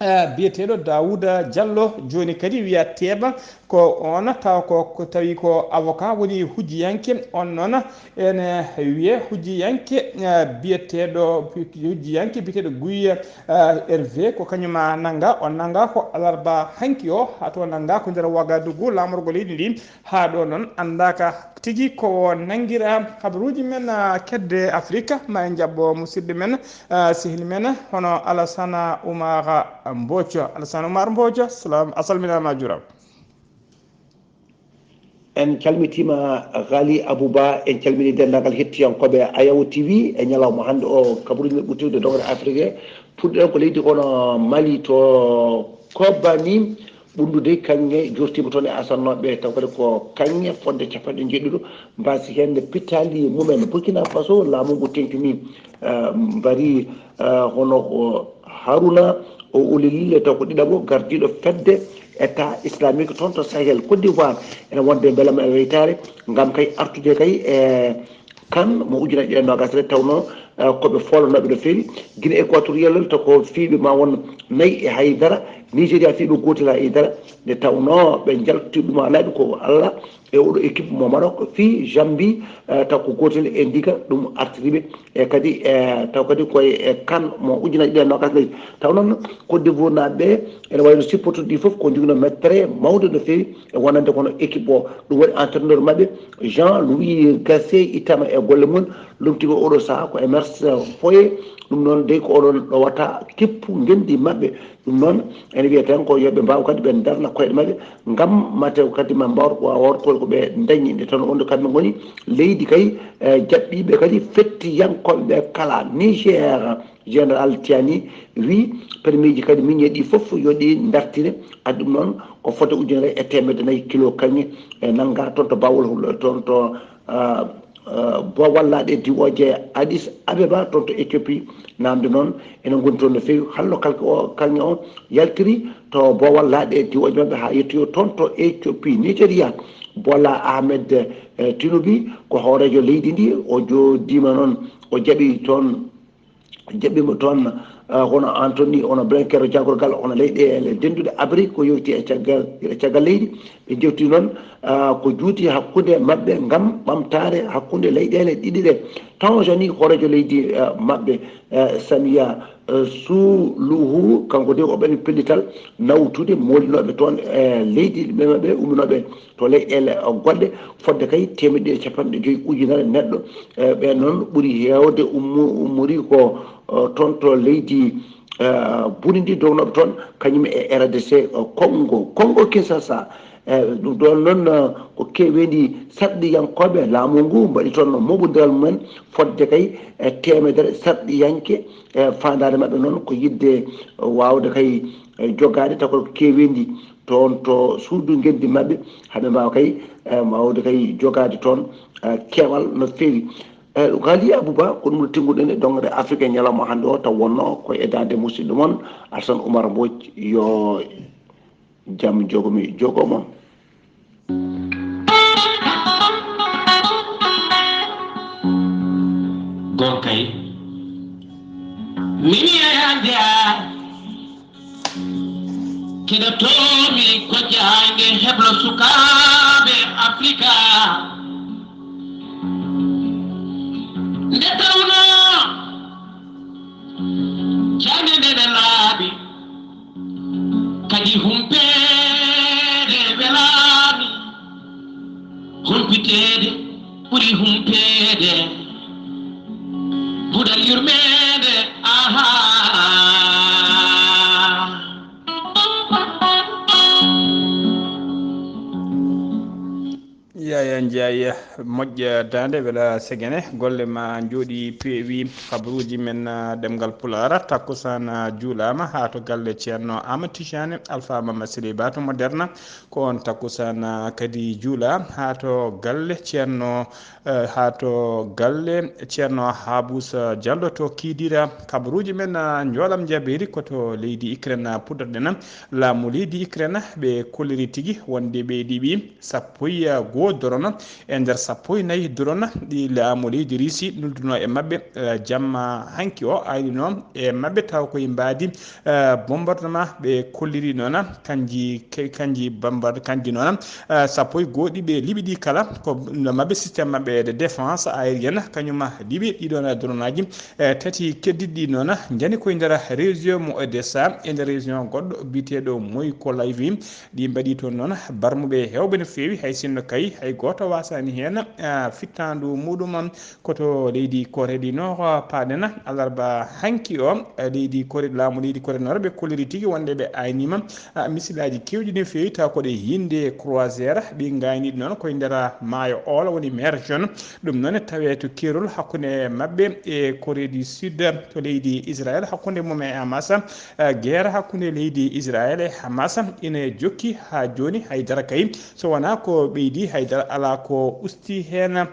eh, biyeteeɗo Daouda Diallo, jooni kadi wiya Teeba, ko on tawa ko, ko tawi ko avocat woni hujjiyanke, on noon ene wiye hujjiyanke, eh, biyeteeɗo, hujjiyanke biyeteeɗo Guy, eh, Hervé, ko kañum nanga, on nanga ko alarba hanki o, haa to nanga ko nder Wagadugu, laamorgo leydi ndi. Haa ɗo noon anndaaka tigi ko nanngira kabaruuji men, ah, kedde Afrika. Ma en njaɓɓo musidɗo men, ah, sehil men, hono Alassana Oumar Mbothio. Alassana Oumar Mbothio, salam, a salminaama, a juuraama. En calmitiima, Ghali Abouba, en calmini denndaangal hettiyankooɓe Ayaw T V e ñalawma hannde o, kabaruuji men ɓurtiiɗe dogere Afrique. Puɗɗiɗen ko leydi kono Mali to Kobani. Ɓunndu dey kaŋŋe jortiima toon e asannooɓe, taw kadi ko kaŋŋe fodde capanɗe njeeɗiɗo mbaasi heen pittaali mumen. Burkina Faso, laamu ngu teŋtini, eh, mbari, eh, hono ko Haruna o Ulilile, taw ko ɗiɗaɓo gardiiɗo fedde État islamique toon to Sahel. Côte d'Ivoire ene wonde mbelamma e weytaare ngam kay artude kay e kan mo ujunaaji ɗiɗi e noogaas e tati, tawnoo, eh, ko ɓe foolanooɓe no feewi. Guinée équatoriale to ko fiiɓe ma won nayi e haydara. Nigéria fii ɓe gootel haa e dara, nde tawnoo ɓe njalti ɗum alaa ko Allah e oɗo équipe mo Maroc fii Jambi, eh, taw ko gootel e ndiga ɗum artiri ɓe. E kadi, eh, taw kadi koye, eh, kan mo ujunaaji ɗiɗi e noogas nayi. Taw noon Côte d'Ivoire naaɓe ɓe ene wayno supporter ɗi fof ko njogino mettere mawde no feewi e wonande kono équipe o. Ɗum waɗi entraîneur maɓɓe Jean Louis Gasset ittama e golle mum, lomtiiɓe oɗo sahaa ko Emerse Faé. Ɗum noon dey ko oɗon ɗowata kippu ngenndi maɓɓe. Ɗum noon ene wiyee tan ko yo ɓe mbaaw kadi ɓe darna koyɗe maɓɓe ngam mate kadi ma mbawr ko wawor ko ko ɓe dañi nde tan wonde kamɓe ngoni leydi kay, eh, jaɓɓiiɓe kadi fettiyankooɓe ɓe kala. Niger, Général Tiani wi permis ji kadi minier ɗi fof yo ɗi dartire. Adi ɗum noon ko fodde ujunere e teemedde nayi kilo kañe e nannga toon to Bawol, toon to, ah, eh, Boowal laaɗe diwooje Addis Abeba toon to Éthiopie. Namde noon ene ngoni toon no feewi. Hallo kalke o, kaŋŋe o yaltiri to Boowal laaɗe diwooje maɓɓe haa yettoyo toon to Éthiopie. Nigeria, Bola Ahmed, eh, Tinubu ko hooreejo leydi ndi, o jooɗiima noon, o jaɓi toon, jaɓiima toon, eh, hono Anthony, hono Blinken, o jagorgal, hono leyɗeele dennduɗe Afrik, ko yowti e caggal, e caggal leydi. Ɓe jewti noon, ah, ko juuti hakkunde maɓɓe ngam ɓamtaare hakkunde leyɗeele ɗiɗi ɗe. Tanzanie, hooreejo leydi, ah, maɓɓe, ah, Samia, ah, Suluhu, kanko de o ɓami pellital nawtude moolinooɓe toon e leydi ɓe maɓɓe umminooɓe to leyɗeele, ah, goɗɗe, fodde kay teemedde ɗiɗi e capanɗe joyi ujunere neɗɗo. Eh, ɓeen noon ɓuri heewde ummo-, ummori ko, ah, toon to leydi, ah, Burundi dognooɓe toon, kañum e R D C, ah, Congo, Congo Kinshasa. Eh, ɗum ɗoon noon, eh, ko keeweendi sarɗiyankooɓe laamu ngu mbaɗi toon moɓondiral mumen fodde kay e teemedere sarɗiyanke. E faandaare maɓɓe noon ko yiɗde waawde kay, eh, jogaade taw ko keeweendi toon to suudu ngenndi maɓɓe, haa ɓe mbaawa kay, eh, waawde kay jogaade toon, eh, keewal no feewi. Eh, ɗum haali Abouba, ko ɗum ɗo tennguɗen e dongre Afrique e ñalawma hannde o, taw wonnoo ko e daande musidɗo mon Alassane Oumar Mbodj. Yo jam jogo mi jogo mon. Gonkay. Mimi yaya ndeya. Keɗotoomi ko jaange heblo sukaaɓe Afrika. Nde tawnoo jaange nde ne laaɓi. Kadi humpeede welaani, humpiteede ɓuri humpeede. Buɗal yurmeende, ahaa. Yaya Ndiaye, moƴƴa daande, wela segene, golle ma njooɗi peewi. Kabaruuji men, ah, ɗemngal Pulaar, takkusaan, ah, juulaama haa to galle Ceerno Amadou Tijani Alpha Mama Sili Ba to Moderna, ko oon takkusaan, ah, kadi juula haa to galle Ceerno, eh, haa to galle Ceerno Habusa Diallo to Kidira. Kabaruuji men, ah, njoolam njabeeri ko to leydi Ukraine, ah, puɗɗorɗen. Laamu leydi Ukraine ɓe kolliri tigi wonde ɓe ɗiɓi sappo e goo drone e nder sappo e nayi drone ɗi laamu leydi Russie nulduno e maɓɓe, eh, jamma hanki o aynino e maɓɓe taw koye mbaadi, eh, bombardement ɓe kolliri noona kanji, ke-, kanji bombard-, kanji noona, eh, sappo e goo ɗi ɓe liɓi ɗi kala ko no maɓɓe système maɓɓe de défense aérienne kañum liɓi ɗiɗon droneaji, eh, tati keddiɗi ɗi noona njani koye nder région mo Odessa e nder région goɗɗo biyeteeɗo Mykolaiv. Ɗi mbaɗi toon noon barmuɓe heewɓe no feewi, hay sinno kay hay gooto wasaani heen, ah, fittaandu muɗum. Ko to leydi Corée du Nord, ah, paaɗen alarba hanki o, eh, leydi Corée, laamu leydi Corée du Nord ɓe kolliri tigi wonde ɓe aynima, ah, misilaaji keewɗi no feewi taw ko ɗe yinde croisière. Ɗi ngayni ɗi noon koye nder maayo Oola woni mer Jaune. Ɗum noon e tawee to keerol hakkunde maɓɓe e Corée du Sud to leydi Israël, hakkunde mum e Hamas. Eh, guerre hakkunde leydi Israël e Hamas ina jokki haa jooni, haydara kay so wonaa ko ɓeydi, haydara alaa ko usti heen.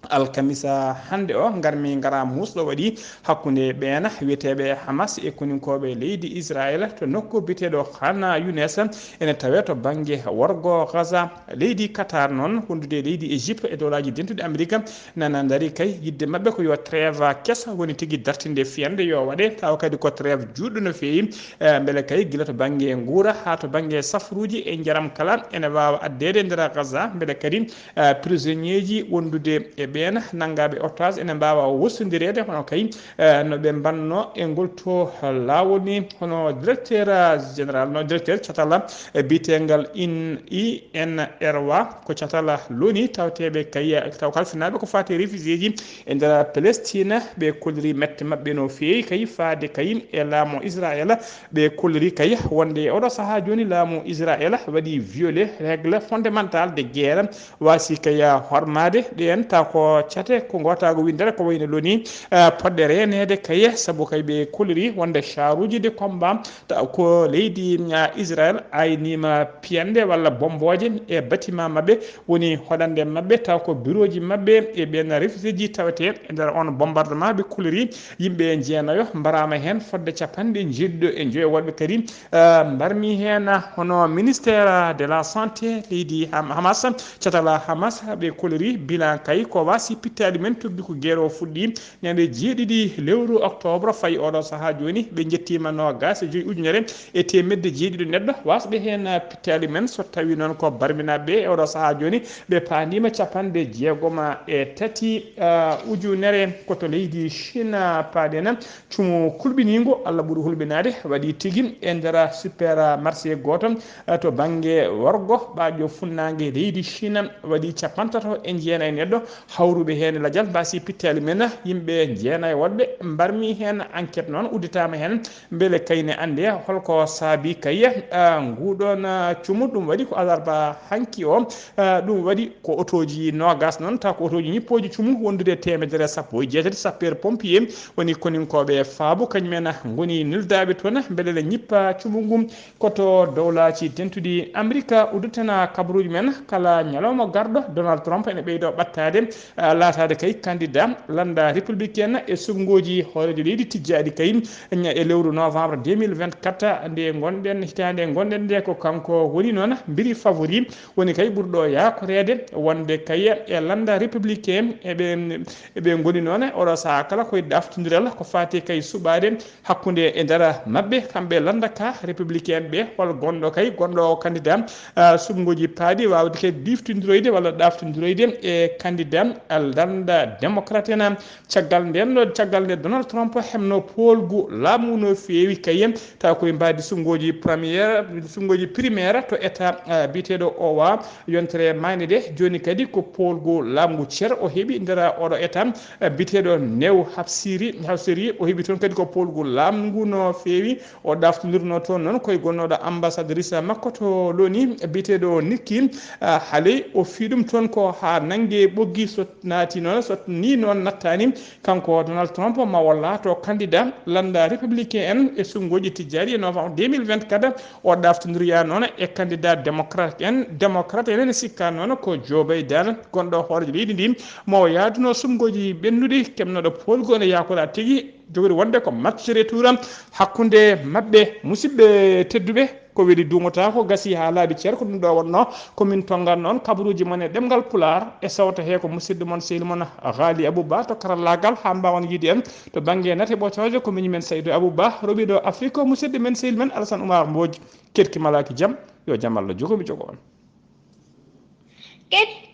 Alkamisa hannde o, ngarmi ngara muusɗo waɗi hakkunde ɓeena wiyeteeɓe Hamas e koninkooɓe leydi Israel to nokku biyeteeɗo Khan Younes, ene tawee to bannge worgo Gaza. Leydi Qatar noon, wondude e leydi Égypte e Dowlaaji Dentuɗi Amerika, nana ndari kay yidde maɓɓe ko yo trêve keso woni tigi dartinde fiyande yo waɗe, tawa kadi ko trêve juutɗo no feewi, eh, mbele kay gila to bannge nguura haa to bannge safruuji e njaram kala ene waawa addeede e nder Gaza, mbele kadi eh, prisonnier ji wondude e ɓeen nanngaaɓe otage ene mbaawa wostondireede, hono kay, eh, no ɓe mbanno e ngol to laawol ni, hono directeur, eh, général, no directeur catal, eh, biyeteengal in, I N R W, ko catal loni tawteeɓe kay, eh, taw kalfinaaɓe ko faati réfugié ji e nder Palestine, ɓe kolliri mette maɓɓe no feewi kay faade kay e laamu Israel, ɓe kolliri kay wonde e oɗo sahaa jooni laamu Israel waɗi violé règle fondamentale de guerre, waasi kay hormaade ɗeen, taw ko cate ko ngootaago winndere ko wayno loni, eh, poɗɗe reeneede kay, sabu kay ɓe kolliri wonde charuuji de combat, taw ko leydi, ah, Israel ayniima piyande walla bommbooje e bâtiment maɓɓe, woni hoɗande maɓɓe, taw ko birooji maɓɓe e ɓeen réfugié ji tawetee e nder on bombardement. Ɓe kolliri yimɓe jeenayo mbaraama heen fodde capanɗe njeeɗiɗo e joyo woɗɓe kadi, eh, mbarmi heen, hono ministère de la santé leydi Ham-, Hamas, catala Hamas, ɓe kolliri bilan kay ko waasi pittaali men tuggi ko guerre o fuɗɗi ñande jeeɗiɗi lewru octobre fayi oɗo sahaa jooni. Ɓe njettiima noogaas e joyi ujunere e teemedde jeeɗiɗo neɗɗo waasɓe heen pittaali men, so tawi noon ko barminaaɓe e oɗo sahaa jooni, ɓe paandiima capanɗe jeegoma e tati, eh, ujunere. Ko to leydi Chine paaɗen. Cumu kulɓiniingu, Allah ɓuri hulɓinaade, waɗi tigi e nder supermarché gooto, eh, to bannge worgo, ɓaajo funnaange leydi Chine, waɗi capantato e jeenayi neɗɗo hawruɓe heen lajal mbaasi pittaali men. Yimɓe jeenayi woɗɓe mbarmi heen, enquête noon udditaama heen, mbele kay ne annde holko saabi kay, eh, nguɗon, eh, cumu. Ɗum waɗi ko alarba hanki o, eh, ɗum waɗi ko otooji noogas noon, taw ko otooji ñippooji cumu wondude e teemedere sappo e jeetati sapeur pompier woni koninkooɓe faabu, kañumen ngoni nildaaɓe toon, mbele ne ñippa cumu ngu. Ko to Dowlaaji Dentuɗi Amerika udditana kabaruuji men kala ñalawma garɗo, Donald Trump ene ɓeydo ɓattaade, eh, laataade kay candidat lannda républicaine e suɓngooji hooreejo leydi tijjaaɗi kay ña-, e lewru novembre deux mille vingt-quatre nde ngonɗen, hitaande ngonɗen nde, ko kanko woni noon mbiri favori, woni kay ɓurɗo yaakoreede wonde kay e lannda républicain. Eɓe, eɓe ngoni noon oɗo sahaa kala koye ɗaftondiral ko faati kay suɓaade hakkunde e nder maɓɓe, kamɓe lannda ka républicain ɓe, hol gonɗo kay, gonɗo o candidat, ah, suɓngooji paaɗi waawde kay ɗiftondiroyde walla ɗaftondiroyde e candidat, ah, lannda démocrate en. Caggal nden ɗo, caggal nde Donald Trump heɓno poolgu laamu no feewi kay, taw koye mbaadi suɓngooji première, suɓngooji primaire to état, ah, biyeteeɗo Iowa, yontere mayde nde. Jooni kadi ko poolgu laamu ceer o heɓi nder oɗo état, eh, biyeteeɗo New Hampshire, Hampshire. O heɓi toon kadi ko poolgu laamu ngu no feewi. O ɗaftondirno toon noon koye gonnooɗo ambassadrice makko to Loni, biyeteeɗo Nikki, ah, Haley. O fii ɗum toon ko haa nannge ɓoggi, so naati noon, so ni noon nattaani, kanko Donald Trump ma o laato candidat lannda républicain en e suɓngooji tijjaaɗi e novembre deux mille vingt-quatre. O ɗaftondiriya noon e candidat démocrate en, démocrate en ene sikka noon ko Joe Biden, gonɗo hooreejo leydi ndi, mo o yaaduno suɓngooji ɓennuɗi, keɓnooɗo poolgu, ene yaakora tigi jogori wonde ko match retour hakkunde maɓɓe. Musidɓe tedduɓe, ko weli duŋotaako, gasi haa laaɓi cer. Ko ɗum ɗo wonno ko min tonngan noon kabaruuji mon e ɗemngal Pulaar, e sawto he ko musidɗo mon, sehil mon Ghali Abou Ba to karallaagal, haa mbaawan yiide en to bannge nate ɓocooje. Ko miñi men Saydou Abou Ba, roɓiiɗo Afrique o, musidɗo men, sehil men Alassane Oumar Mbodj. Keɗki malaaki jam, yo jam Allah jogo mi jogo on. Keɗki